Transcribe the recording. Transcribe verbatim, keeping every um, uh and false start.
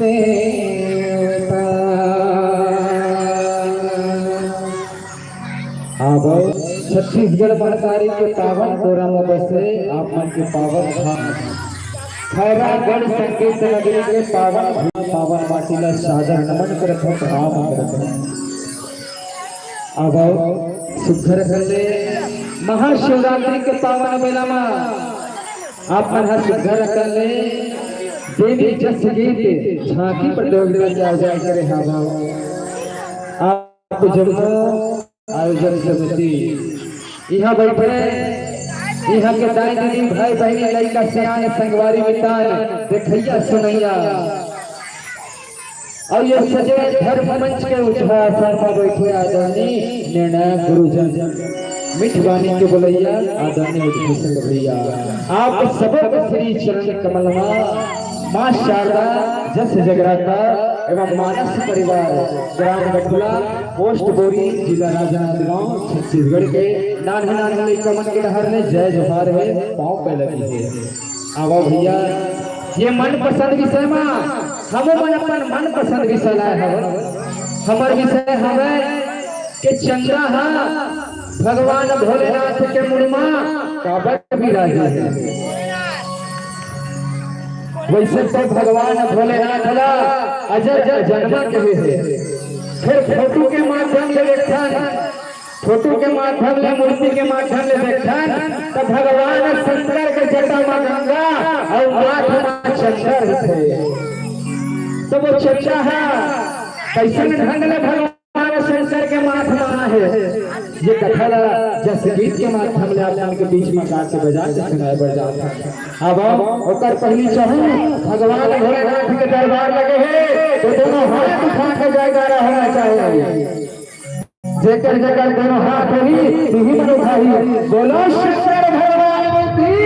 देवता। आबो छत्तीसगढ़ महतारी के पावन कोरा म बसे आप मन के पावन धाम खैरागढ़ संगीत नगरी के पावन भूमि, पावन माटी ला सादर नमन करत हौं, प्रणाम करत हौं। आबो सुघर अकन ले महाशिवरात्रि के पावन बेला म आप मन ह सुघर अकन ले देवी जस गीत झांकी प्रतियोगिता के आयोजन करे हवव। आप जम्मो आयोजन समिति इहाँ बइठे, इहाँ के दाई दीदी, भाई बहिनी, लइका सियान, संगवारी मितान, देखइया सुनइया, अउ ये सजे धर्म मंच के ऊंचा आसन म बइठे आदरणीय निर्णायक गुरुजन, मीठ बानी के बोलइया आदरणीय विभूषण भैया, आप सबो के श्री चरण कमल म माँ शारदा जस जगराता एवं मानस परिवार, ग्राम गठुला, पोस्ट बोरी, जिला राजनांदगांव, छत्तीसगढ़ के नान्हे नान्हे लइका मन के डहर ले जय जोहार हे, पाँव पे लगी हे। आवा भैया, ये मनपसंद विषय म हमो मन अपन मनपसंद विषय लाए हवन। हमर विषय हवय कि चंदा ह भगवान भोलेनाथ के मुड़ म काबर बिराजे हे। वइसे तो भगवान भोलेनाथ ला अजर अजन्मा कहे हे, फेर फोटो के माध्यम ले देखथन, फोटो के माध्यम ले, मूर्ति के माध्यम ले देखथन, त भगवान शंकर के जटा म गंगा अउ माथ म चंदा रहिथे। त वो चंदा ह कइसन ढंग ले भगवान शंकर के माथ म आहे, ये कथा ला जस गीत के माध्यम ले आप मन के बीच म गा के बजा के सुनाए बर जात हन। अब ओकर पहिली चाहूं भगवान भोलेनाथ के दरबार लगे हे, तो दोनों हाथ उठा के जयकारा होना चाहिए। जेकर जेकर दोनों हाथ होही, तिही मन उठाही। बोलो शंकर भगवान की।